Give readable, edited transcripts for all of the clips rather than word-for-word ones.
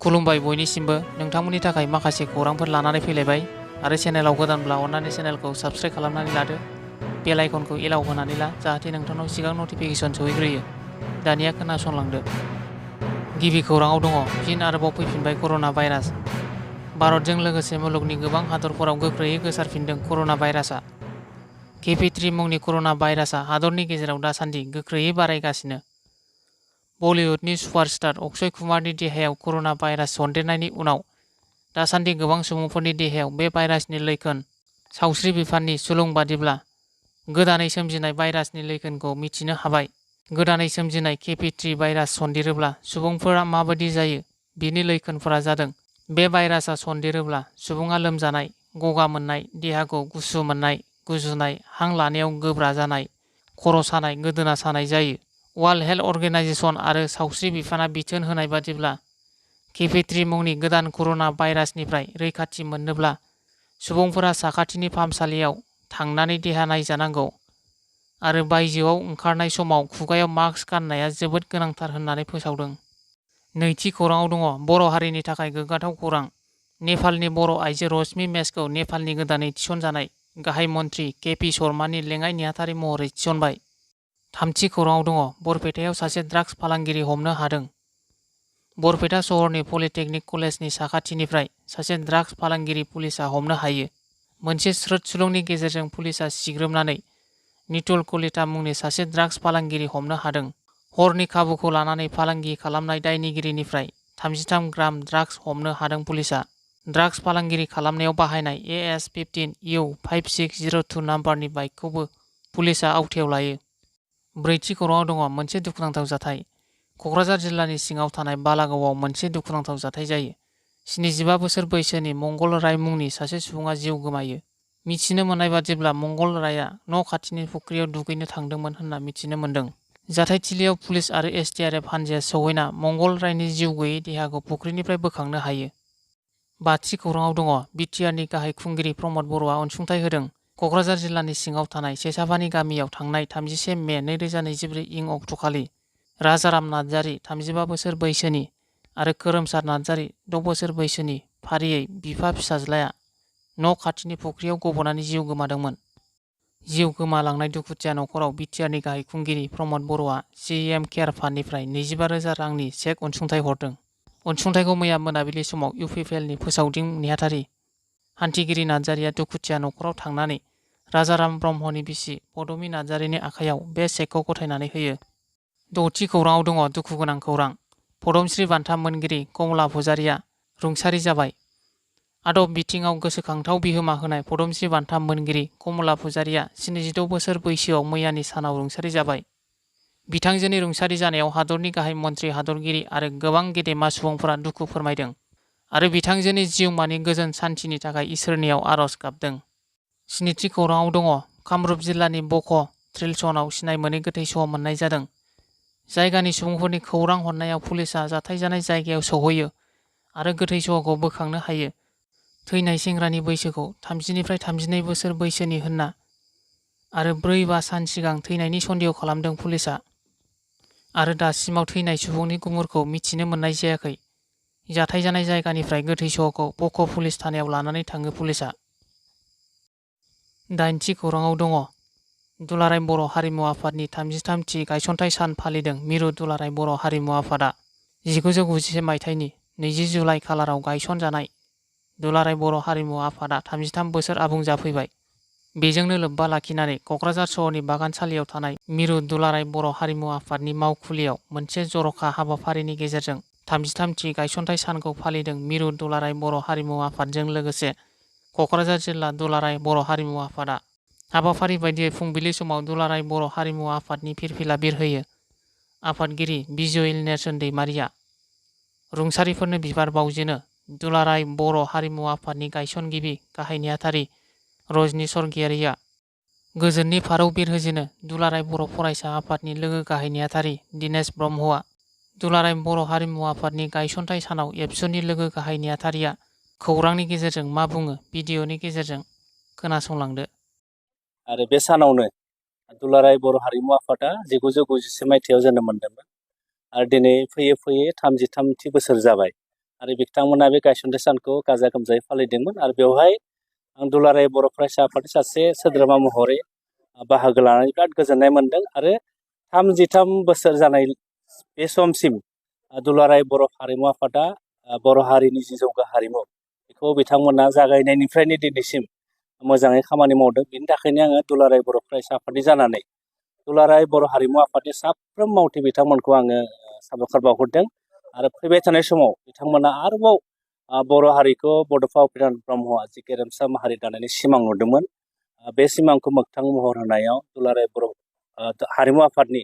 खुलुमबाय बयनिसिमबो नोंथांमोननि थाखाय माखासे खौरांफोर लानानै फैलायबाय आरो चेनेलाव गोदानब्ला अन्नानै चेनेलखौ साबस्क्राइब खालामनानै लादो बेल आइकनखौ एलाव होनानै ला जाहाथे नोंथांनाव सिगां नटिफिकेसन सौहैग्रोयो दानिया खोनासंलांदो गिबि खौराङाव दङ फिन आरोबाव फैफिनबाय कर'ना भाइरास भारतजों लोगोसे मुलुगनि गोबां हादरफोराव गोख्रैयै गोसारफिनदों कर'ना भाइरासआ Btr मुंनि कर'ना भाइरासआ हादरनि गेजेराव दासान्दि गोख्रैयै बारायगासिनो बलिउडनि सुपारस्टार अक्षय कुमारनि देहायाव कर'ना भाइरास सन्देरनायनि उनाव दासान्दि गोबां सुबुंफोरनि देहायाव बे भाइरासनि लैखोन सावस्रि बिफाननि सुलुं बादिब्ला गोदानै सोमजिनाय भाइरासनि लैखोनखौ मिथिनो हाबाय गोदानै सोमजिनाय Btr भाइरास सन्देरोब्ला सुबुंफोरा माबायदि जायो बिनि लैखोनफोरा जादों बे भाइरासआ सन्देरोब्ला सुबुङा लोमजानाय गगा मोननाय देहाखौ गुसु मोननाय गुजुनाय हां लानायाव गोब्रा जानाय खर' सानाय गोदोना सानाय जायो वर्ल्ड हेल्थ अर्गेनाइजेशन आरो सावस्रि बिफाना बिथोन होनाय बादिब्ला Btr मुंनि गोदान कर'ना भाइरासनिफ्राय रैखाथि मोननोब्ला सुबुंफोरा साखाथिनि फाहामसालियाव थांनानै देहा नायजानांगौ आरो बायजोआव ओंखारनाय समाव खुगायाव मास्क गाननाया जोबोद गोनांथार होननानै फोसावदों। नैथि खौराङाव दङ बर' हारिनि थाखाय गोग्गाथाव खौरां नेपालनि बर' आइजो रश्मि मेसखौ नेपालनि गोदानै थिसनजानाय गाहाय मन्थ्रि केपि शर्मानि लेङाइ नेहाथारि महरै थिसनबाय। थामथि खौराङाव दङ बरपेटायाव सासे ड्राग्स फालांगिरि हमनो हादों। बरपेटा सहरनि पलिटेकनिक कलेजनि साखाथिनिफ्राय सासे ड्राग्स फालांगिरि पुलिसआ हमनो हायो। मोनसे स्रोद सुलुंनि गेजेरजों पुलिसआ सिग्रोमनानै नितुल कलिता मुंनि सासे ड्राग्स फालांगिरि हमनो हादों। हरनि खाबुखौ लानानै फालांगि खालामनाय दायनिगिरिनिफ्राय 33 ग्राम ड्राग्स हमनो हादों पुलिसआ। ड्राग्स फालांगिरि खालामनायाव बाहायनाय AS-15U5602 नाम्बारनि बाइकखौबो पुलिसआ आवथायाव लायो। ब्रैथि खौराङाव दङ मोनसे दुखुनांथाव जाथाय क'क्राझार जिल्लानि सिङाव थानाय बालागावआव मोनसे दुखुनांथाव जाथाय जायो। 75 बोसोर बैसोनि मंगल राय मुंनि सासे सुबुङा जिउ गोमायो। मिथिनो मोननाय बादिब्ला मंगल रायआ न' खाथिनि फुख्रियाव दुगैनो थांदोंमोन होनना मिथिनो मोन्दों। जाथायथिलियाव पुलिस आरो SDRF हानजाया सौहैना मंगल रायनि जिउ गैयै देहाखौ फुख्रिनिफ्राय बोखांनो हायो। बाथि खौराङाव दङ बिटिआरनि गाहाय खुंगिरि प्रमद बर'आ अनसुंथाइ होदों। क'क्राझार जिल्लानि सिङाव थानाय सेसाफानि गामियाव थांनाय 31 मे 2024 इं अक्ट'खालि राजाराम नार्जारि 35 बोसोर बैसोनि आरो खोरोमसार नार्जारि 6 बोसोर बैसोनि फारियै बिफा फिसाज्लाया न' खाथिनि फुख्रियाव गब'नानै जिउ गोमादोंमोन। जिउ गोमालांनाय दुखुथिया न'खराव बिटिआरनि गाहाय खुंगिरि प्रमद बर'आ CM केयार फान्डनिफ्राय 25,000 रांनि चेक अनसुंथाइ हरदों। अनसुंथाइखौ मैया मोनाबिलि समाव UPPLनि फोसावदिं नेहाथारि हान्थिगिरि नार्जारिया दुखुथिया न'खराव थांनानै राजाराम ब्रह्मनि बिसि बड'मि नार्जारिनि आखायाव बे चेकखौ गथायनानै होयो। द'थि खौराङाव दङ दुखुगोनां खौरां पद्मश्री बान्था मोनगिरि कमला पुजारीआ रुंसारि जाबाय। आदब बिथिङाव गोसोखांथाव बिहोमा होनाय पद्मश्री बान्था मोनगिरि कमला पुजारीआ 76 बोसोर बैसोआव मैयानि सानाव रुंसारि जाबाय। बिथांजोनि रुंसारि जानायाव हादरनि गाहाय मन्थ्रि हादरगिरि आरो गोबां गेदेमा सुबुंफोरा दुखु फोरमायदों आरो बिथांजोनि जिउमानि गोजोन सान्थिनि थाखाय इसोरनियाव आरज गाबदों। स्निथि खौराङाव दङ कामरुप जिल्लानि बक' ट्रिलसनाव सिनाय मोनै गोथै सह मोननाय जादों। जायगानि सुबुंफोरनि खौरां हरनायाव पुलिसआ जाथाय जानाय जायगायाव सौहैयो आरो गोथै सहखौ बोखांनो हायो। थैनाय सेंग्रानि बैसोखौ 30 निफ्राय 32 बोसोर बैसोनि होनना आरो 4-5 सान सिगां थैनायनि सन्देह खालामदों पुलिसआ आरो दासिमाव थैनाय सुबुंनि गुमुरखौ मिथिनो मोननाय जायाखै। जाथाय जानाय जायगानिफ्राय गोथै सहखौ बक' पुलिस थानायाव लानानै थाङो पुलिसआ। दाइनथि खौराङाव दङ दुलाराय बर' हारिमु आफादनि 33थि गायसनथाइ सान फालिदों मिरु दुलाराय बर' हारिमु आफादा 1991 मायथाइनि 20 जुलाइ खालाराव गायसनजानाय दुलाराय बर' हारिमु आफादा 33 बोसोर आबुं जाफैबाय। बेजोंनो लोब्बा लाखिनानै क'क्राझार सहरनि बागानसालियाव थानाय मिरु दुलाराय बर' हारिमु आफादनि मावखुलियाव मोनसे जर'खा हाबाफारिनि गेजेरजों 33थि गायसनथाइ सानखौ फालिदों मिरु दुलाराय बर' हारिमु आफादजों लोगोसे क'क्राझार जिल्ला दुलाराय बर' हारिमु आफादा। हाबाफारि बायदियै फुंबिलि समाव दुलाराय बर' हारिमु आफादनि फिरफिला बिरहोयो। आफादगिरि बिजय नेरसोन दैमारिया रुंसारिफोरनो बिबार बावजेनो। दुलाराय बर' हारिमु आफादनि गायसनगिरि गाहाय नेहाथारि रजनि सरगियारिया गोजोननि फारौ बिरहोजेनो। दुलाराय बर' फरायसा आफादनि लोगो गाहाय नेहाथारि दिनेश ब्रह्मआ दुलाराय बर' हारिमु आफादनि गायसनथाइ सानाव एबसुनि लोगो गाहाय नेहाथारिया खौरांनि गेजेरजों मा बुङो भिडिअनि गेजेरजों खोनासंलांदो। आरो बे सानावनो दुलाराय बर' हारिमु आफादा 1991 मायथाइयाव जोनोम मोन्दोंमोन आरो दिनै फैयै फैयै 33थि बोसोर जाबाय। आरो बिथांमोना बे गायसनथाय सानखौ गाजा गोमजायै फालिदोंमोन आरो बेवहाय आं दुलाराय बर' फरायसा आफादनि सासे सोद्रोमा महरै बाहागो लानानै बिराद गोजोननाय मोनदों आरो 33 बोसोर जानाय बे समसिम दुलाराय बर' हारिमु आफादा बर' हारिनि जि जौगा हारिमु बेखौ बिथांमोना जागायनायनिफ्रायनो दिनैसिम मोजाङै खामानि मावदों। बिनि थाखायनो आङो दुलाराय बर' फरायसा आफादनि जानानै दुलाराय बर' हारिमु आफादनि साफ्रोम मावथि बिथांमोनखौ आङो साबायखर बावहरदों आरो फैबाय थानाय समाव बिथांमोना आरोबाव बर' हारिखौ बड'फा उपेन्द्र नाथ ब्रह्मआ जि गेरेमसा माहारि दानायनि सिमां नुदोंमोन बे सिमांखौ मोगथां महर होनायाव दुलाराय बर' हारिमु आफादनि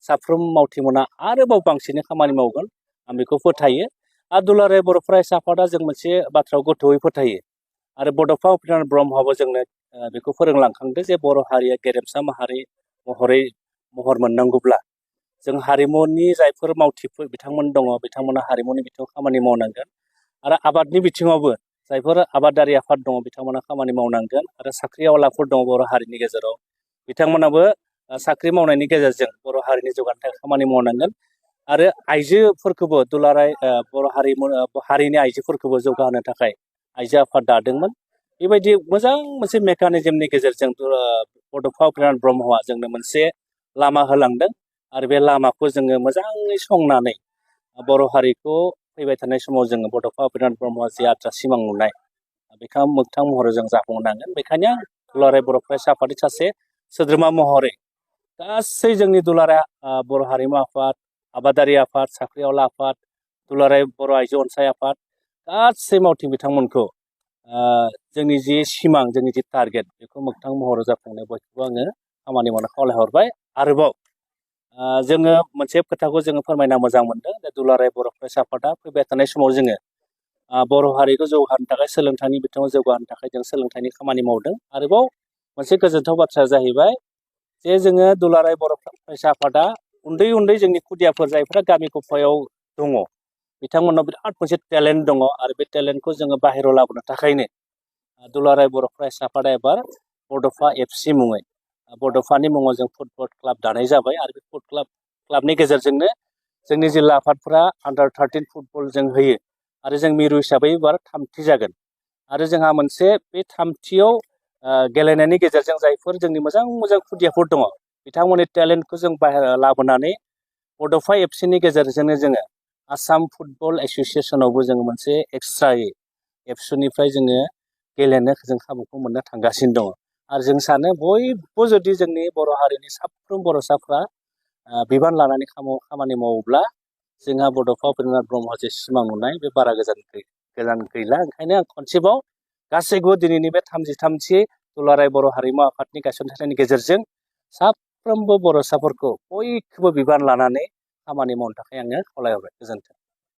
साफ्रोम मावथिमोना आरोबाव बांसिनै खामानि मावगोन आं बेखौ फोथायो। आरो दुलाराय बर' फरायसा आफादा जों मोनसे बाथ्राखौ गोथौयै फोथायो आरो बड'फा उपेन्द्र नाथ ब्रह्मआबो जोंनो बेखौ फोरोंलांखांदों जे बर' हारिया गेरेमसा माहारि महर मोननांगौब्ला जों हारिमुनि जायफोर मावथिफोर बिथांमोन दङ बिथांमोना हारिमुनि बिथिङाव खामानि मावनांगोन आरो आबादनि बिथिङावबो जायफोर आबादारि आफाद दङ बिथांमोना खामानि मावनांगोन आरो साख्रि आवलाफोर दङ बर' हारिनि गेजेराव बिथांमोनाबो साख्रि मावनायनि गेजेरजों बर' हारिनि जौगानो थाखाय खामानि मावनांगोन आरो आइजोफोरखौबो दुलाराय बर' हारिनि आइजोफोरखौबो जौगाहोनो थाखाय आइजो आफाद दादोंमोन। बेबायदि मोजां मोनसे मेकानिजमनि गेजेरजों बड'फा उपेन्द्र नाथ ब्रह्मआ जोंनो मोनसे लामा होलांदों आरो बे लामाखौ जोङो मोजाङै संनानै बर' हारिखौ फैबाय थानाय समाव जोङो बड'फा उपेन्द्र नाथ ब्रह्मआ जि आद्रा सिमां नुनाय बेखौ मोगथां महरै जों जाफुंहोनांगोन। बेखायनो दुलाराय बर' फरायसा आफादनि सासे सोद्रोमा महरै गासै जोंनि दुलाराय बर' हारिमु आफाद, आबादारि आफाद, साख्रिआवला आफाद, दुलाराय बर' आइजो अनसाय आफाद गासै मावथि बिथांमोनखौ जोंनि जि सिमां जोंनि जि टारगेट बेखौ मोगथां महराव जाफुंनाय बयखौबो आङो खामानि मावनो खावलायहरबाय। आरोबाव जोङो मोनसे खोथाखौ जोङो फोरमायना मोजां मोनदों जे दुलाराय बर' फरायसा आफादा फैबाय थानाय समाव जोङो बर' हारिखौ जौगाहोनो थाखाय सोलोंथाइनि बिथिङाव जौगाहोनो थाखाय जों सोलोंथाइनि खामानि मावदों। आरोबाव मोनसे गोजोनथाव बाथ्राया जाहैबाय जे जोङो दुलाराय बर' फरायसा आफादा उन्दै उन्दै जोंनि खुदियाफोर जायफ्रा गामि गफायाव दङ बिथांमोनाव बिराद मोनसे टेलेन्ट दङ आरो बे टेलेन्टखौ जोङो बाहेरायाव लाबोनो थाखायनो दुलाराय बर' फरायसा आफादा एबार बड'फा FC मुङै बड'फानि मुङाव जों फुटबल क्लाब दानाय जाबाय आरो बे फुटबल क्लाबनि गेजेरजोंनो जोंनि जिल्ला आफादफ्रा अंडार-13 फुटबल जों होयो आरो जों मिरु हिसाबै एबार थामथि जागोन आरो जोंहा मोनसे बे थामथियाव गेलेनायनि गेजेरजों जायफोर जोंनि मोजां मोजां खुदियाफोर दङ बिथांमोननि टेलेन्टखौ जों बाहेरायाव लाबोनानै बड'फा FCनि गेजेरजोंनो जोङो आसाम फुटबल एस'सियेसनावबो जोङो मोनसे एक्सट्रायै एबसुनिफ्राय जोङो गेलेनो जों खाबुखौ मोननो थांगासिनो दङ आरो जों सानो बयबो जुदि जोंनि बर' हारिनि साफ्रोम बर'साफ्रा बिबान लानानै खामानि मावोब्ला जोंहा बड'फा उपेन्द्र नाथ ब्रह्मआ जे सिमां नुनाय बे बारा गोजान गैला। ओंखायनो आं खनसेबाव गासैबो दिनैनि बे 33थि दुलाराय बर' हारिमु आफादनि गायसनथायनि गेजेरजों साफ्रोमबो बर'साफोरखौ बयखौबो बिबान लानानै खामानि मावनो थाखाय आङो खावलायहरबाय। गोजोन्थों।